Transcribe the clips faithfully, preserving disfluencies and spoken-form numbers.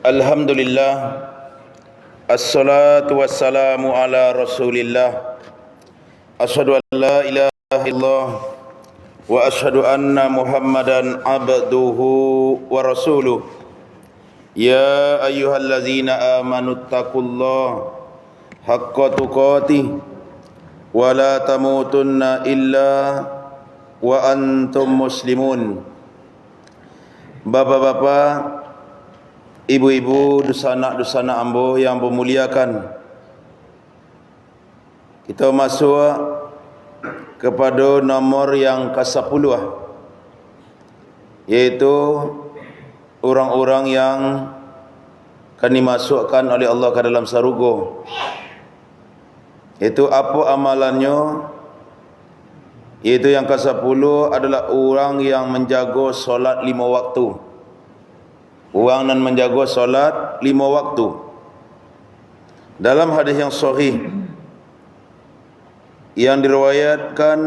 Alhamdulillah. Assalatu wassalamu ala Rasulillah. Asyhadu an la ilaha illallah wa asyhadu anna Muhammadan abduhu wa rasuluh. Ya ayyuhallazina amanu taqullaha haqqa tuqatih wa la tamutunna illa wa antum muslimun. Bapak-bapak, ibu-ibu, dunsanak-dunsanak ambo yang ambo muliakan, kito masuak kapado nomor yang kasapuluah, yaitu urang-urang yang akan dimasukkan oleh Allah ka dalam sarugo. Yaitu apo amalannyo? Yaitu yang kasapuluah adalah urang yang manjago solat limo waktu. Urang nan manjago solat limo waktu. Dalam hadis yang sahih yang diriwayatkan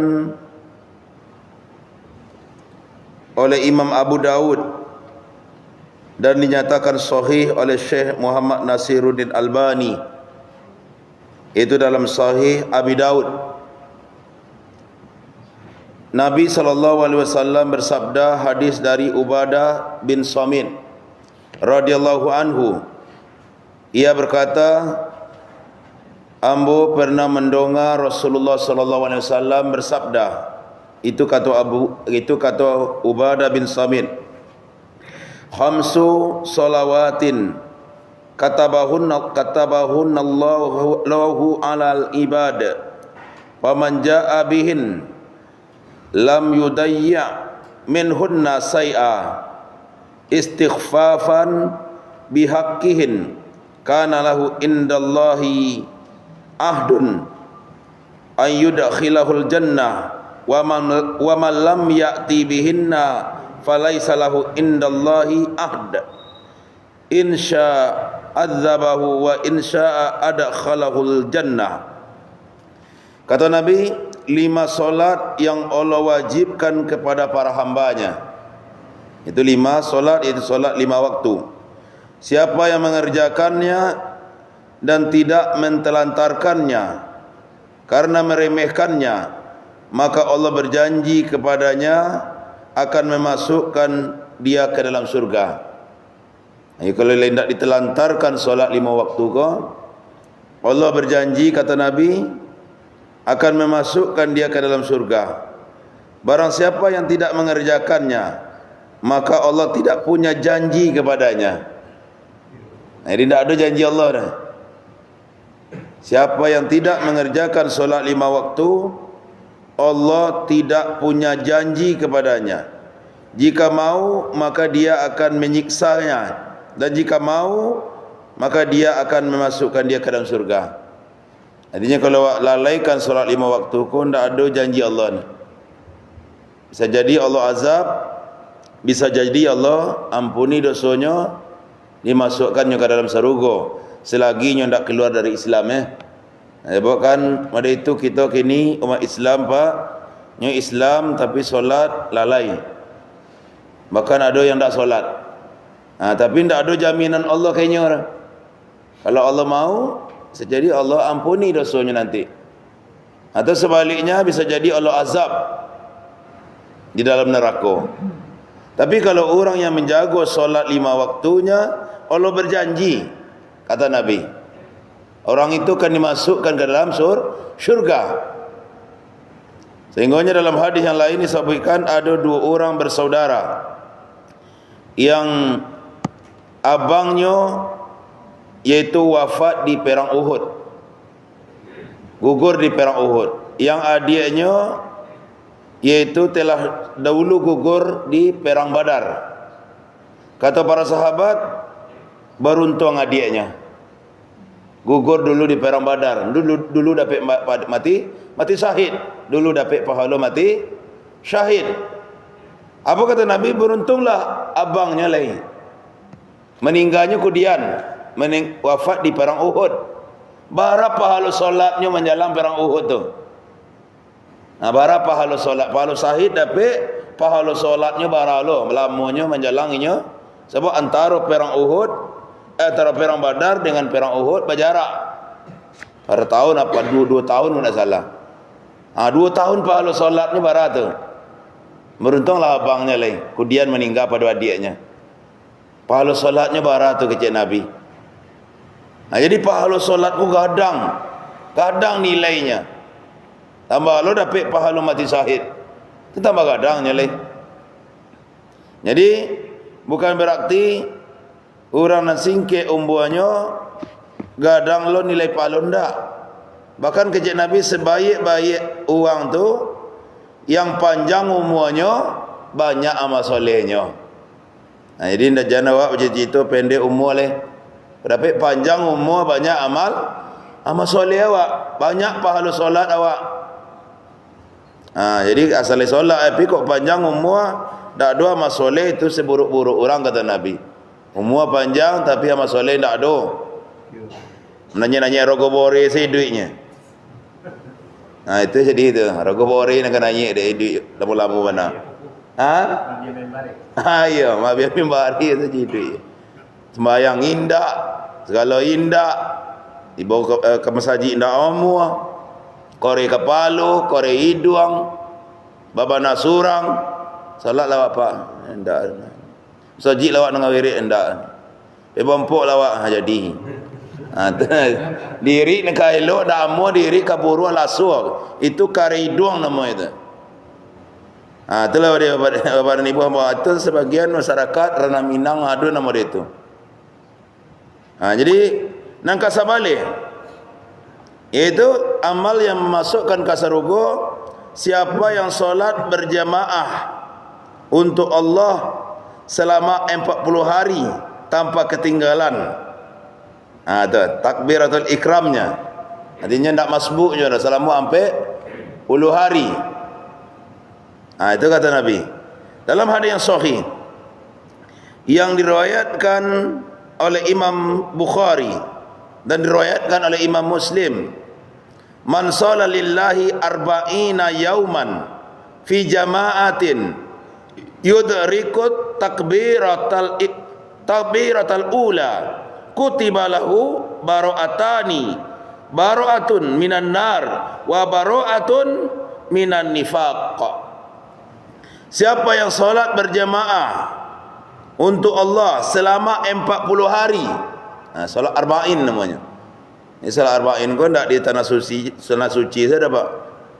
oleh Imam Abu Daud dan dinyatakan sahih oleh Syekh Muhammad Nasiruddin Albani, itu dalam Sahih Abi Daud. Nabi sallallahu alaihi wasallam bersabda, hadis dari Ubadah bin Samit radhiyallahu anhu, ia berkata, ambo pernah mendengar Rasulullah sallallahu alaihi wasallam bersabda, itu kata Abu, itu kata Ubadah bin Samit, "Khamsu salawatin katabahun, katabahun Allahu, Allahu alal ibad. Faman ja'a bihin lam yudayya minhunna syai'a. Istikhfafan bihaqqihin kana lahu indallahi ahdun an yudkhilahul jannah, wa man, wa man lam ya'ti bihinna falaisa lahu indallahi ahd. Insya adzabahu wa insya adkhalahul jannah." Kata Nabi, lima solat yang Allah wajibkan kepada para hamba-Nya. Itu lima solat, yaitu solat lima waktu. Siapa yang mengerjakannya dan tidak mentelantarkannya karena meremehkannya, maka Allah berjanji kepadanya akan memasukkan dia ke dalam surga. Jadi, kalau lah indak ditelantarkan solat lima waktu ko, Allah berjanji, kata Nabi, akan memasukkan dia ke dalam surga. Barang siapa yang tidak mengerjakannya, maka Allah tidak punya janji kepadanya. Jadi, indak ado janji Allah dah. Siapa yang tidak mengerjakan solat lima waktu, Allah tidak punya janji kepadanya. Jika mau, maka Dia akan menyiksanya, dan jika mau, maka Dia akan memasukkan dia ke dalam surga. Artinya, kalau awak lalaikan solat lima waktu ko, ndak ado janji Allah ni. Bisa jadi Allah azab, bisa jadi Allah ampuni dosonyo, dimasuakkannyo ka dalam sarugo, selagi nyo ndak kaluar dari Islam, eh. Sebab kan, mode itu kito kini umat Islam, Pak, nyo Islam tapi solat lalai. Bahkan ado yang ndak solat. Ha, tapi ndak ado jaminan Allah ka inyo. Kalau Allah mau, bisa jadi Allah ampuni dosonyo nanti. Atau sebaliknya, bisa jadi Allah azab di dalam neraka. Tapi kalau urang yang menjago solat lima waktunya, Allah berjanji, kata Nabi, orang itu akan dimasukkan ke dalam sur-, surga. Sehinggonya dalam hadis yang lain disebutkan, ada dua orang bersaudara yang abangnyo yaitu wafat di perang Uhud, gugur di perang Uhud. Yang adiaknyo yaitu telah dahulu gugur di perang Badar. Kata para sahabat, "Baruntuang adiaknyo. Gugur dulu di perang Badar, dulu, dulu dapek ma-, pa-, mati, mati syahid, dulu dapek pahalo mati syahid." Apa kata Nabi? "Baruntunglah abangnyo lai. Maningganyo kudian, maning-, wafat di perang Uhud." Bara pahalo solatnyo manjalang perang Uhud tu? Nah, bara pahalo solat, pahalo syahid dapek, pahalo solatnyo bara lo, lamonyo manjalang inyo Sabab antaro perang Uhud, eh, antaro perang Badar dengan perang Uhud bajarak. Bara tahun apa? Duo, duo tahun, kalau ndak salah. Ha, duo tahun pahalo solatnyo bara tu. Baruntunglah abangnyo lai, kudian maningga pado adiaknyo. Pahalo solatnyo bara tu kecek Nabi. Nah, jadi pahalo solat ko gadang, gadang nilainyo. Tambah lo dapek pahalo mati syahid. Tu tambah gadangnyo lai. Jadi, bukan berarti urang nan singkek umuanyo gadang lo nilai pahalo, ndak. Bahkan kecek Nabi, sebaik-baik urang tu, yang panjang umuanyo, banyak amal solehnyo. Nah, jadi ndak, jan awak bacito-cito pendek umua lai. Dapek panjang umua, banyak amal, amal soleh awak, banyak pahalo solat awak. Ha, jadi asal solat, tapi kok panjang umua, ndak ado amal soleh, itu seburuk-buruk urang, kata Nabi. Umua panjang, tapi amal soleh ndak ado. Nanyek-nanyek rogo bore saiduiknyo. Ha, itu jadi itu. Rogo bore nan ka nanyek dek iduik lamo-lamo bana. Ha? Ha, iyo, mabiar mimbari sajo iduik. Sembahyang indak, segalo indak. Dibawa ka, eh, ka masajik indak amuah. Korek kapalo, korek iduang. Babana surang. Salat lah, Bapak. Indak. Masajik lah awak nangah wirik, indak. Pai bampok lah awak, ha, jadi. Ha, tu. Diri nan ka elok, ndak amuah, diri ka buruah, lasuah. Itu karek iduang namo itu. Ha, itulah dia, Bapak, Bapak dan Ibu hamba. Itu sabagian masyarakat Ranah Minang ado namo dia tu. Ha, jadi, nan ka sabaleh, yaitu amal yang memasukkan ka sarugo, siapa yang salat berjamaah untuk Allah selama empat puluh hari tanpa ketinggalan. Ha, tu, takbiratul ihramnya. Artinya, ndak masbuknyo dah, salamo ampek puluah hari. Ha, itu kata Nabi. Dalam hadis yang sahih, yang diriwayatkan oleh Imam Bukhari dan diriwayatkan oleh Imam Muslim, "Man shalla lillahi arba'ina yauman fi jama'atin yudrikut takbiratal i-, takbiratal ula, kutiba lahu bara'atani, bara'atun minan nar, wa bara'atun minan nifaq." Siapa yang salat berjamaah untuk Allah selama empat puluh hari, ha, salat arba'in namanya. Ini salat arba'in ko ndak di tanah suci, tanah suci saja, Pak.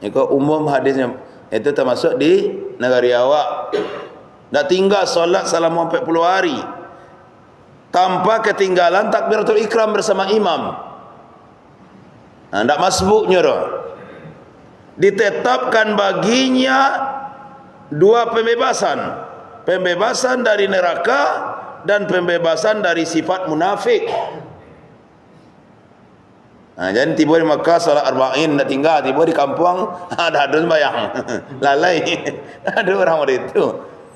Ini ko umum hadisnya. Itu termasuk di nagari awak. Ndak tingga salat salamo ampek puluah hari tanpa ketinggalan takbiratul ihram bersama imam. Nah, ndak masbuknyo doh. Ditetapkan baginya dua pembebasan. Pembebasan dari neraka dan pembebasan dari sifat munafik. Nah, jadi tibo di Makkah, salat arba'in, ndak tingga. Tibo di kampuang, ado, ado sembahyang. Lalai. Ado urang model itu.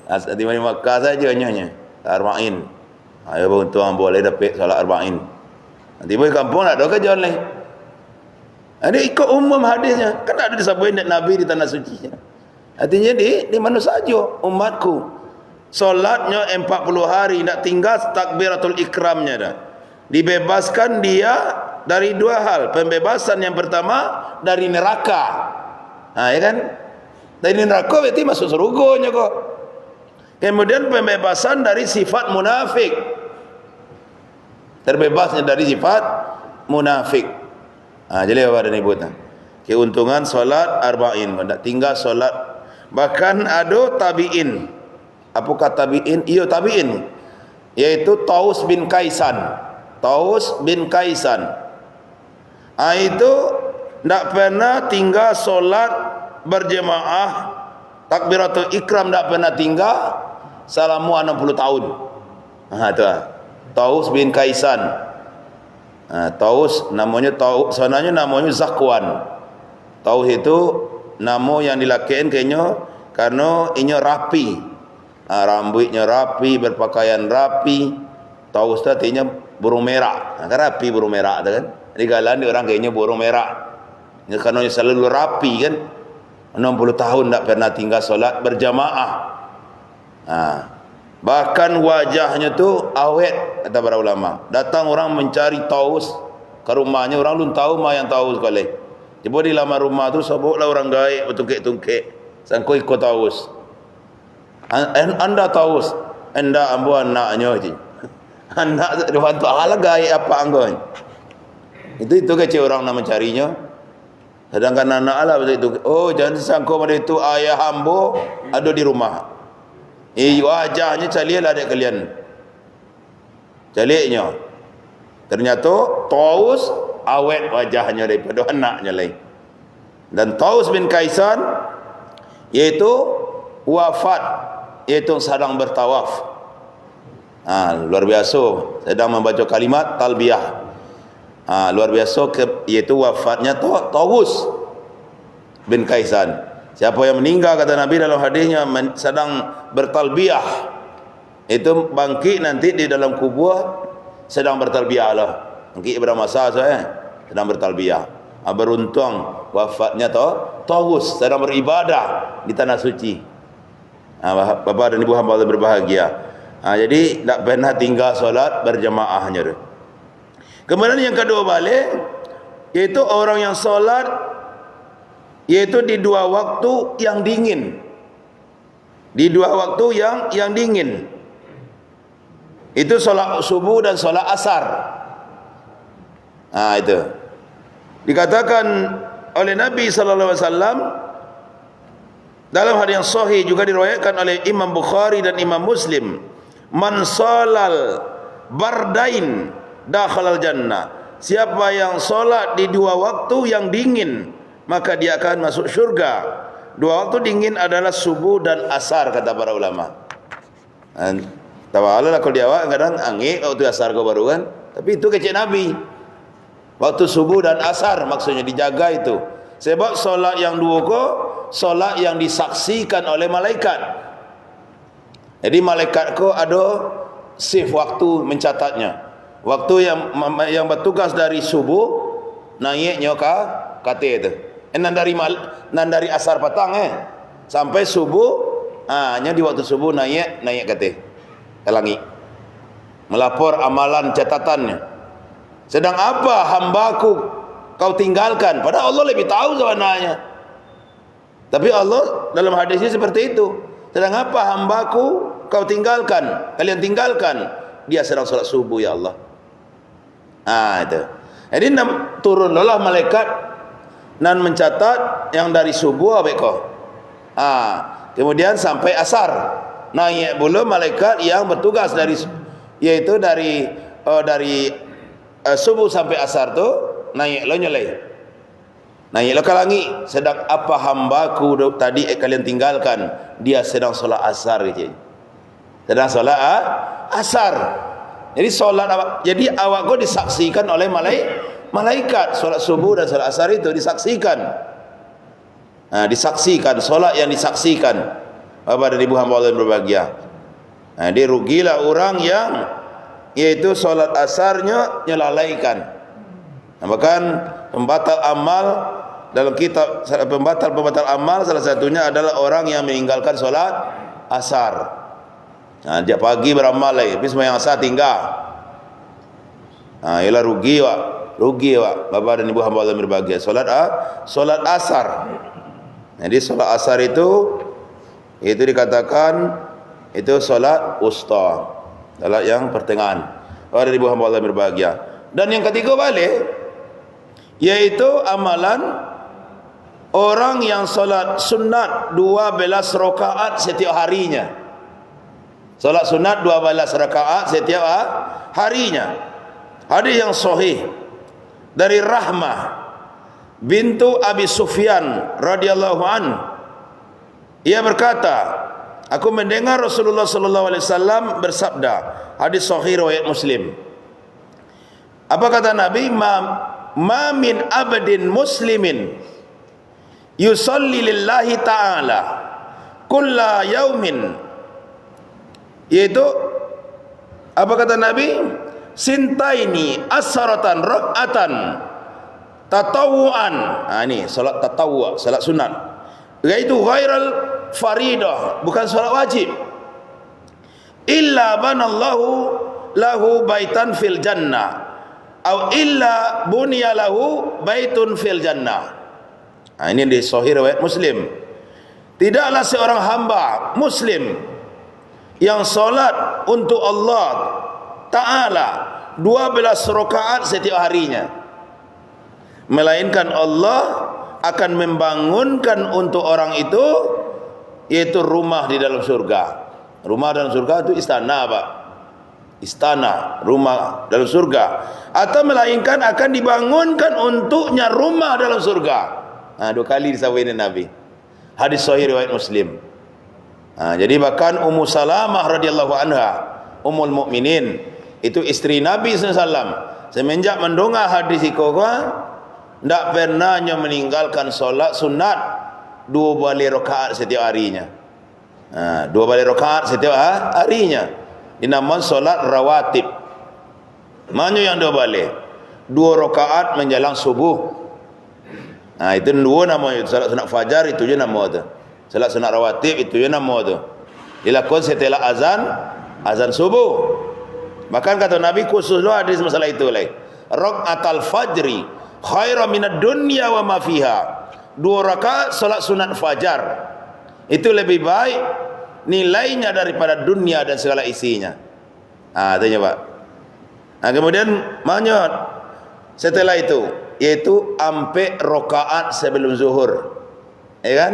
As-, tibo di Makkah sajo nyo, nyo. Arba'in. Ayo, bauntuang ambo lai dapek salat arba'in. Tibo di kampuang, ndak ado karajo lai. Jadi, iko umum hadisnya. Kan ndak ado disabuik dek Nabi di tanah suci. Artinya di, di mana sajo umatku. Salatnyo empat puluh hari, ndak tingga takbiratul ihramnya dah. Dibebaskan dia dari dua hal. Pembebasan yang pertama dari neraka. Ha, ya kan? Dari neraka berarti masuk surgonyo ko. Kemudian pembebasan dari sifat munafik. Terbebasnya dari sifat munafik. Ha, jadi Bapak dan Ibu tu. Keuntungan salat arba'in, ndak tingga salat. Bahkan ado tabi'in. Apakah tabi'in? Iyo, tabi'in. Yaitu Taus bin Kaisan. Taus bin Kaisan. Ah, itu ndak pernah tingga salat berjamaah, takbiratul ihram ndak pernah tingga salamo anam puluah tahun. Ha, tu ah. Taus bin Kaisan. Ha, Taus, namonyo Taus, sabananyo namonyo Zakwan. Taus itu namo yang dilakekkan ka inyo karano inyo rapi. Ha, rambuiknyo rapi, berpakaian rapi. Taus tu artinyo burung merak. Ha, kan rapi burung merak tu kan. Jadi galak dek urang ka inyo burung merak. Inyo karano inyo salalu rapi kan. Anam puluah tahun ndak pernah tingga salat berjamaah. Ha. Bahkan wajahnyo tu awet, kata para ulama. Datang urang mancari Taus ka rumahnyo, urang alun tahu ma nan Taus ko lai. Tibo di laman rumah tu, soboklah urang gaek batungkek-tungkek. Sangko iko Taus. "An-, an-, anda Taus?" "Indak, ambo anaknyo," cek. Anak tu, alah gaek apak anggo. Itu, itu kecek urang nan mancarinyo. Sadangkan anak alah batua itu, "Oh, jan disangko pado itu, ayah ambo ado di rumah. Eh, wajahnyo caliaklah dek kalian." Caliaknyo. Ternyato Taus awet wajahnyo daripado anaknyo lai. Dan Taus bin Kaisan, yaitu wafat, yaitu sadang bertawaf. Ha, luar biaso, sadang mambaco kalimat talbiyah. Ha, luar biaso ke, yaitu wafatnya To-, Taus bin Kaisan. Siapa yang meninggal, kata Nabi dalam hadisnya, men-, sadang bertalbiyah, itu bangkik nanti di dalam kubur, sadang bertalbiyah lah. Bangkik ibadah masa saja, eh, sadang bertalbiyah. Ha, beruntung wafatnya To-, Taus, sadang beribadah di Tanah Suci. Ha, bah-, Bapak dan Ibu hamba Allah berbahagia. Ha, jadi, ndak pernah tinggal solat berjamaahnyo tu. Kemudian yang kedua balik, yaitu orang yang solat, yaitu di dua waktu yang dingin. Di dua waktu yang, yang dingin. Itu solat subuh dan solat asar. Ha, itu. Dikatakan oleh Nabi sallallahu alaihi wasallam dalam hadis yang sahih, juga diriwayatkan oleh Imam Bukhari dan Imam Muslim, "Man sallal bardain dakhalal jannah." Siapa yang solat di dua waktu yang dingin, maka dia akan masuk syurga. Dua waktu dingin adalah subuh dan asar, kata para ulama. An-, tahu lah kalau di awak kadang angek waktu asar ko baru kan. Tapi itu kecek Nabi. Waktu subuh dan asar maksudnya dijaga itu. Sebab solat yang duo ko, solat yang disaksikan oleh malaikat. Jadi malaikat ko ado shift waktu mencatatnya. Waktu yang, yang bertugas dari subuh, naiaknyo ka, ka ateh tu. Eh, nan dari mal-, nan dari asar patang, eh, sampai subuh, ha, nyo di waktu subuh naiak, naiak ka ateh, ka langik. Melapor amalan catatannyo. "Sedang apa hambaku kau tinggalkan?" Padahal Allah lebih tahu sebenarnya. Tapi Allah dalam hadisnya seperti itu. "Sedang apa hambaku kau tinggalkan, kalian tinggalkan?" "Dia sedang salat subuh, ya Allah." Ah, itu. Jadi, nam-, turunlah malaikat nan mencatat yang dari subuh abek ko. Ah, kemudian sampai asar. Naiak pulo malaikat yang bertugas dari su-, yaitu dari, eh, dari, eh, subuh sampai asar tu, naiak lo nyo lai. Naiak lo ka langik, "Sedang apa hambaku do-, tadi, eh, kalian tinggalkan? Dia sedang salat asar," kecek. Sedang salat, ah, asar. Jadi salat awak, jadi awak ko disaksikan oleh malai-, malaikat. Salat subuh dan salat asar itu disaksikan. Ha, disaksikan, salat yang disaksikan. Bapak dan Ibu hamba Allah yang berbahagia. Ha, jadi rugilah urang yang, yaitu salat asarnyo nyo lalaikan. Nah, bahkan pembatal amal dalam kitab, pembatal-pembatal amal salah satunya adalah orang yang meninggalkan salat asar. Nah, jak pagi baramal lai, tapi sumbayang asar tingga. Nah, iyolah rugi awak, rugi awak, Bapak dan Ibu hamba Allah yang berbahagia. Salat a-, salat asar. Jadi salat asar itu, itu dikatakan itu salat wusta, salat yang pertengahan. Bapak dan Ibu hamba Allah yang berbahagia. Dan yang ketiga balik, yaitu amalan orang yang salat sunat dua belas rakaat setiap harinya. Salat sunat dua belas rakaat setiap ha-, harinya. Hadis yang sahih dari Rahmah bintu Abi Sufyan radhiyallahu an. Ia berkata, "Aku mendengar Rasulullah sallallahu alaihi wasallam bersabda." Hadis sahih riwayat Muslim. Apa kata Nabi? "Ma, ma min abdin muslimin yusalli lillahi ta'ala kulla yaumin," yaitu, apa kata Nabi? "Sintaini asaratan rak'atan tatawuan." Ha, ini salat tatawwu, salat sunat. Yaitu ghairal faridah, bukan salat wajib. "Illa banallahu lahu baitan fil jannah, au illa buniya lahu baitun fil jannah." Nah, ini di Sahih riwayat Muslim. Tidaklah seorang hamba muslim yang salat untuk Allah Ta'ala dua belas rakaat setiap harinya, melainkan Allah akan membangunkan untuk orang itu, yaitu rumah di dalam surga. Rumah dalam surga itu istana, Pak. Istana, rumah dalam surga. Atau melainkan akan dibangunkan untuknya rumah dalam surga. Nah, dua kali disabuikan Nabi. Hadis sahih riwayat Muslim. Ha, jadi bahkan Ummu Salamah radhiyallahu anha, Ummul Mukminin, itu isteri Nabi sallallahu alaihi wasallam, semenjak mandonga hadis iko ko, ndak pernah nyo maninggalkan solat sunat duo baleh rakaat setiap harinya. Ha, duo baleh rakaat setiap ha-, harinya. Dinamoan solat rawatib. Manyo yang duo baleh? Duo rakaat manjalang subuh. Nah, itu duo namonyo, salat sunat fajar itu je namo tu. Salat sunat rawatib itu je namo tu. Dilakukan setelah azan, azan subuh. Bahkan kato Nabi khusus lo hadis masalah itu lai. "Rakaatal fajri khairan minad dunya wa ma fiha." Duo rakaat salat sunat fajar itu lebih baik nilainya daripada dunia dan segala isinya. Ah, tu nyo, Pak. Nah, kemudian, manyo setelah itu, yaitu ampek rakaat sebelum zuhur. Ya kan?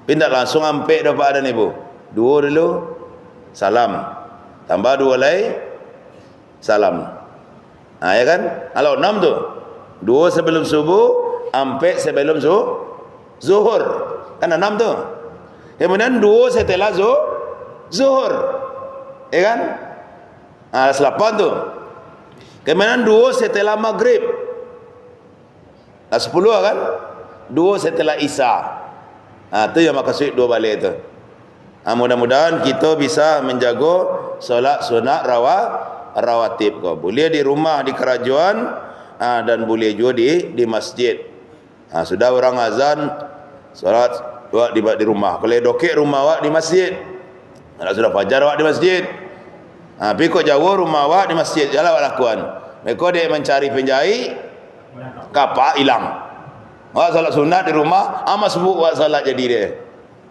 Tapi ndak langsung ampek doh, Pak, dan Ibu. Duo dulu, salam. Tambah duo lai, salam. Ha, ya kan? Kalau enam tu. Duo sebelum subuh, ampek sebelum zu-, zuhur. Kan enam tu. Kemudian duo setelah zu-, zuhur. Ya kan? Ha, salapan tu. Kemudian duo setelah maghrib. Lah sapuluah kan? Duo setelah Isya. Ha, tu yang makasuik duo baleh tu. Ha, mudah-mudahan kito bisa manjago solat sunat rawa-, rawatib ko. Buliah di rumah, di karajoan, ha, dan buliah juo di, di masjid. Ha, sudah urang azan, solat awak di, di rumah. Kalau dokek rumah awak di masjid, kalau sudah fajar awak di masjid. Ha, tapi kok jauah rumah awak di masjid, jalan awak lakuan. Mereka dek mancari penjahit, kapak ilang. Awak salat sunat di rumah, ah, masbuk awak salat jadi dek.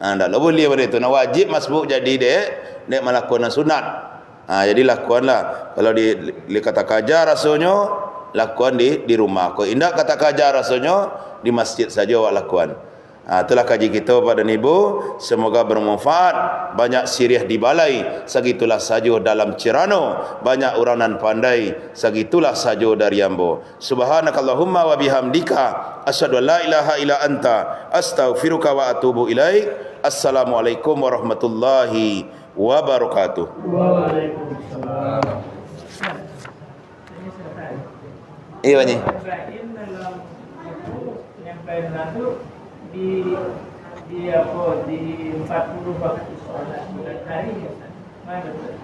Ha, ndak lo buliah pado itu. Nah, wajib masbuk jadi dek, dek malakukan sunat. Ha, jadi lakuanlah. Kalau di, di kata kaja rasonyo, lakuan di, di rumah. Kok indak kata kaja rasonyo, di masjid sajo awak lakuan. Ha, itulah kaji kito pado nibo. Semoga bermanfaat. Banyak siriah di balai, sagitulah sajo dalam cirano. Banyak urang nan pandai, sagitulah sajo dari ambo. Subhanakallahumma wa bihamdika, asyhadu an la ilaha illa anta, astaghfiruka wa atubu ilaik. Assalamualaikum warahmatullahi wabarakatuh. Waalaikumsalam. Iya, Pak Haji. Di, di apa, di empat puluh waktu sholat, bulan hari, mana tu?